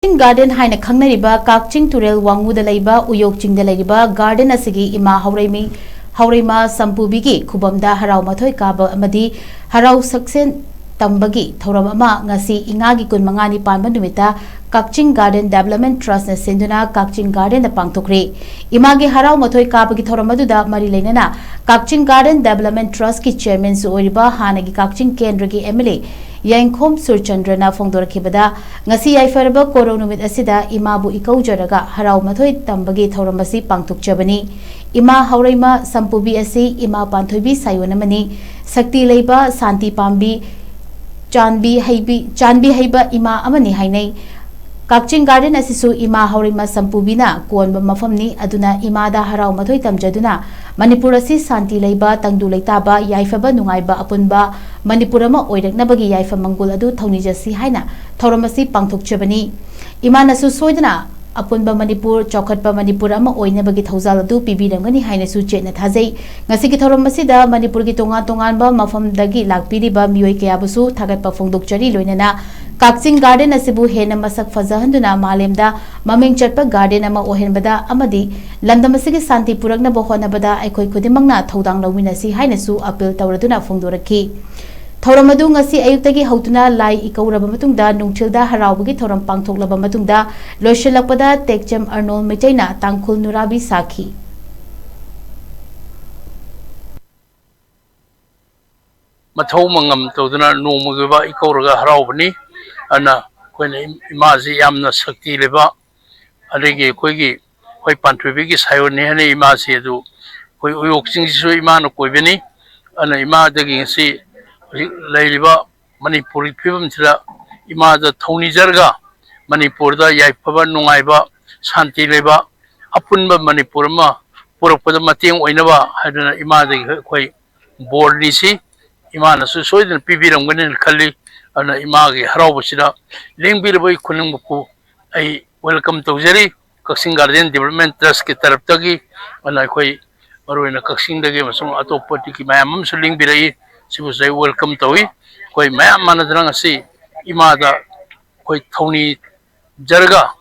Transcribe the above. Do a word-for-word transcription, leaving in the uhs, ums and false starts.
ꯀꯛꯆꯤꯡ garden ꯍꯥꯏꯅ ꯈꯪꯅꯔꯤꯕ ꯀꯛꯆꯤꯡ ꯇꯨꯔꯦꯜ ꯋꯥꯡꯉꯨꯗ ꯂꯩꯕ ꯎꯌꯣꯛ ꯆꯤꯡꯗ ꯂꯩꯔꯤꯕ ꯒꯥꯔꯗꯦꯟ ꯑꯁꯤꯒꯤ ꯏꯃꯥ ꯍꯧꯔꯩꯃꯤ, ꯍꯧꯔꯩꯃ ꯁꯝꯄꯨꯕꯤꯒꯤ ꯈꯨꯕꯝꯗ ꯍꯔꯥꯎ ꯃꯊꯣꯏ ꯀꯥꯕ ꯑꯃꯗꯤ ꯍꯔꯥꯎ ꯁꯛꯁꯦꯟ ꯇꯝꯕꯒꯤ ꯊꯧꯔꯝ ꯑꯃ ꯉꯁꯤ ꯏꯉꯥꯒꯤ ꯀꯨꯟꯃꯉꯥꯅꯤ ꯄꯥꯟꯕ ꯅꯨꯃꯤꯠꯇ ꯀꯛꯆꯤꯡ ꯒꯥꯔꯗꯦꯟ ꯗꯦꯕꯂꯞꯃꯦꯟ ꯇ꯭ꯔꯁꯅ ꯁꯤꯟꯗꯨꯅ ꯀꯛꯆꯤꯡ ꯒꯥꯔꯗꯦꯟꯗ ꯄꯥꯡꯊꯣꯛꯈ꯭ꯔꯦ꯫ ꯏꯃꯥꯒꯤ ꯍꯔꯥꯎ ꯃꯊꯣꯏ ꯀꯥꯕꯒꯤ ꯊꯧꯔꯝ ꯑꯗꯨꯗ ꯃꯔꯤ ꯂꯩꯅꯅ ꯀꯛꯆꯤꯡ ꯒꯥꯔꯗꯦꯟ ꯗꯦꯕꯂꯞꯃꯦꯟ ꯇ꯭ꯔꯁꯀꯤ ꯆꯤꯌꯔꯃꯦꯟꯁꯨ ꯑꯣꯏꯔꯤꯕ ꯍꯥꯟꯅꯒꯤ ꯀꯛꯆꯤꯡ ꯀꯦꯟꯗ꯭ꯔꯒꯤ ꯑꯦꯝ ꯑꯦꯜ ꯑꯦ ꯌꯥꯏꯈꯣꯝ ꯁꯨꯔꯆꯟꯗ꯭ꯔꯅ ꯐꯣꯡꯗꯣꯔꯛꯈꯤꯕꯗ, ꯉꯁꯤ ꯌꯥꯏꯐꯔꯕ ꯀꯣꯔꯧ ꯅꯨꯃꯤꯠ ꯑꯁꯤꯗ ꯏꯃꯥꯕꯨ ꯏꯀꯧꯖꯔꯒ ꯍꯔꯥꯎ ꯃꯊꯣꯏ ꯇꯝꯕꯒꯤ ꯊꯧꯔꯝ ꯑꯁꯤ ꯄꯥꯡꯊꯣꯛꯆꯕꯅꯤ꯫ ꯏꯃꯥ ꯍꯧꯔꯩꯃ ꯁꯝꯄꯨꯕꯤ ꯑꯁꯤ ꯏꯃꯥ ꯄꯥꯟꯊꯣꯏꯕꯤ ꯁꯥꯌꯣꯟ ꯑꯃꯅꯤ꯫ ꯁꯛꯇꯤ ꯂꯩꯕ, ꯁꯥꯟꯇꯤ ꯄꯥꯝꯕꯤ, ꯆꯥꯟꯕꯤ ꯍꯩꯕꯤ, ꯆꯥꯟꯕꯤ ꯍꯩꯕ ꯏꯃꯥ ꯑꯃꯅꯤ ꯍꯥꯏꯅꯩ꯫ ꯀꯛꯆꯤꯡ ꯒꯥꯔꯗꯦꯟ ꯑꯁꯤꯁꯨ ꯏꯃꯥ ꯍꯧꯔꯩꯃ ꯁꯝꯄꯨꯕꯤꯅ ꯀꯣꯟꯕ ꯃꯐꯝꯅꯤ꯫ ꯑꯗꯨꯅ ꯏꯃꯥꯗ ꯍꯔꯥꯎ ꯃꯊꯣꯏ ꯇꯝꯖꯗꯨꯅ ꯃꯅꯤꯄꯨꯔ ꯑꯁꯤ ꯁꯥꯟꯇꯤ ꯂꯩꯕ, ꯇꯪꯗꯨ ꯂꯩꯇꯥꯕ, ꯌꯥꯏꯐꯕ ꯅꯨꯡꯉꯥꯏꯕ ꯑꯄꯨꯟꯕ ꯃꯅꯤꯄꯨꯔ ꯑꯃ ꯑꯣꯏꯔꯛꯅꯕꯒꯤ ꯌꯥꯏꯐ ꯃꯪꯒꯣꯜ ꯑꯗꯨ ꯊꯧꯅꯤꯖꯁꯤ ꯍꯥꯏꯅ ꯊꯧꯔꯝ ꯑꯁꯤ ꯄꯥꯡꯊꯣꯛꯆꯕꯅꯤ꯫ ꯏꯃꯥꯅꯁꯨ ꯁꯣꯏꯗꯅ ꯑꯄꯨꯟꯕ ꯃꯅꯤꯄꯨꯔ, ꯆꯥꯎꯈꯠꯄ ꯃꯅꯤꯄꯨꯔ ꯑꯃ ꯑꯣꯏꯅꯕꯒꯤ ꯊꯧꯖꯥꯜ ꯑꯗꯨ ꯄꯤꯕꯤꯔꯝꯒꯅꯤ ꯍꯥꯏꯅꯁꯨ ꯆꯦꯠꯅ ꯊꯥꯖꯩ꯫ ꯉꯁꯤꯒꯤ ꯊꯧꯔꯝ ꯑꯁꯤꯗ ꯃꯅꯤꯄꯨꯔꯒꯤ ꯇꯣꯉꯥꯟ ꯇꯣꯉꯥꯟꯕ ꯃꯐꯝꯗꯒꯤ ꯂꯥꯛꯄꯤꯔꯤꯕ ꯃꯤꯑꯣꯏ ꯀꯌꯥꯕꯨꯁꯨ ꯊꯥꯒꯠꯄ ꯐꯣꯡꯗꯣꯛꯆꯔꯤ꯫ ꯂꯣꯏꯅꯅ ꯀꯛꯆꯤꯡ ꯒꯥꯔꯗꯦꯟ ꯑꯁꯤꯕꯨ ꯍꯦꯟꯅ ꯃꯁꯛ ꯐꯖꯍꯟꯗꯨꯅ ꯃꯥꯂꯦꯝꯗ ꯃꯃꯤꯡ ꯆꯠꯄ ꯒꯥꯔꯗꯦꯟ ꯑꯃ ꯑꯣꯏꯍꯟꯕꯗ ꯑꯃꯗꯤ ꯂꯝꯗꯝ ꯑꯁꯤꯒꯤ ꯁꯥꯟꯇꯤ ꯄꯨꯔꯛꯅꯕ ꯍꯣꯠꯅꯕꯗ ꯑꯩꯈꯣꯏ ꯈꯨꯗꯤꯡꯃꯛꯅ ꯊꯧꯗꯥꯡ ꯂꯧꯃꯤꯟꯅꯁꯤ ꯍꯥꯏꯅꯁꯨ ꯑꯄꯤꯜ ꯇꯧꯔꯗꯨꯅ ꯐꯣꯡꯗꯣꯔꯛꯈꯤ꯫ ꯊꯧꯔꯝ ꯑꯗꯨ ꯉꯁꯤ ꯑꯌꯨꯛꯇꯒꯤ ꯍꯧꯗꯨꯅ ꯂꯥꯏ ꯏꯀꯧꯔꯕ ꯃꯇꯨꯡꯗ ꯅꯨꯡꯊꯤꯜꯗ ꯍꯔꯥꯎꯕꯒꯤ ꯊꯧꯔꯝ ꯄꯥꯡꯊꯣꯛꯂꯕ ꯃꯇꯨꯡꯗ ꯂꯣꯏꯁꯤꯜꯂꯛꯄꯗ ꯇꯦꯛꯆꯝ ꯑꯔꯅꯣꯜ ꯃꯩꯇꯩꯅ ꯇꯥꯡꯈꯨꯜ ꯅꯨꯔꯥꯕꯤ ꯁꯥꯈꯤ꯫ ꯃꯊꯧ ꯃꯉꯝ ꯇꯧꯗꯨꯅ ꯅꯣꯡꯃꯒꯤ ꯑꯣꯏꯕ ꯏꯀꯧꯔꯒ ꯍꯔꯥꯎꯕꯅꯤ꯫ ꯑꯗꯨꯅ ꯑꯩꯈꯣꯏꯅ ꯏꯃꯥꯁꯤ ꯌꯥꯝꯅ ꯁꯛꯇꯤ ꯂꯩꯕ, ꯑꯗꯒꯤ ꯑꯩꯈꯣꯏꯒꯤ, ꯑꯩꯈꯣꯏ ꯄꯥꯟꯊꯣꯏꯕꯤꯒꯤ ꯁꯥꯌꯣꯟꯅꯤ ꯍꯥꯏꯅ ꯏꯃꯥꯁꯤ ꯑꯗꯨ ꯑꯩꯈꯣꯏ ꯎꯌꯣꯛ ꯆꯤꯡꯁꯤꯁꯨ ꯏꯃꯥꯅ ꯀꯣꯏꯕꯅꯤ꯫ ꯑꯗꯨꯅ ꯏꯃꯥꯗꯒꯤ ꯉꯁꯤ ꯍꯧꯖꯤꯛ ꯂꯩꯔꯤꯕ ꯃꯅꯤꯄꯨꯔꯒꯤ ꯐꯤꯕꯝꯁꯤꯗ ꯏꯃꯥꯗ ꯊꯧꯅꯤꯖꯔꯒ ꯃꯅꯤꯄꯨꯔꯗ ꯌꯥꯏꯐꯕ, ꯅꯨꯡꯉꯥꯏꯕ, ꯁꯥꯟꯇꯤ ꯂꯩꯕ ꯑꯄꯨꯟꯕ ꯃꯅꯤꯄꯨꯔ ꯑꯃ ꯄꯨꯔꯛꯄꯗ ꯃꯇꯦꯡ ꯑꯣꯏꯅꯕ ꯍꯥꯏꯗꯨꯅ ꯏꯃꯥꯗꯒꯤ ꯑꯩꯈꯣꯏ ꯕꯣꯔ ꯅꯤꯁꯤ꯫ ꯏꯃꯥꯅꯁꯨ ꯁꯣꯏꯗꯅ ꯄꯤꯕꯤꯔꯝꯒꯅꯤꯅ ꯈꯜꯂꯤ꯫ ꯑꯗꯨꯅ ꯏꯃꯥꯒꯤ ꯍꯔꯥꯎꯕꯁꯤꯗ ꯂꯦꯡꯕꯤꯔꯕ ꯑꯩ ꯈꯨꯗꯤꯡꯃꯛꯄꯨ ꯑꯩ welcome ꯇꯧꯖꯔꯤ꯫ ꯀꯛꯆꯤꯡ ꯒꯥꯔꯗꯦꯟ ꯗꯤꯕꯂꯞꯃꯦꯟ ꯇ꯭ꯔꯁꯀꯤ ꯇꯔꯞꯇꯒꯤ꯫ ꯑꯗꯨꯅ ꯑꯩꯈꯣꯏ ꯃꯔꯨꯑꯣꯏꯅ ꯀꯛꯆꯤꯡꯗꯒꯤ ꯑꯃꯁꯨꯡ ꯑꯇꯣꯞꯄꯗꯒꯤ ꯃꯌꯥꯝ ꯑꯃꯁꯨ ꯂꯦꯡꯕꯤꯔꯛꯏ꯫ ꯁꯤꯕꯨꯁꯨ ꯑꯩ welcome ꯇꯧꯏ꯫ ꯑꯩꯈꯣꯏ ꯃꯌꯥꯝ ꯃꯥꯟꯅꯗꯅ ꯉꯁꯤ ꯏꯃꯥꯗ ꯑꯩꯈꯣꯏ ꯊꯧꯅꯤ ꯖꯔꯒ꯫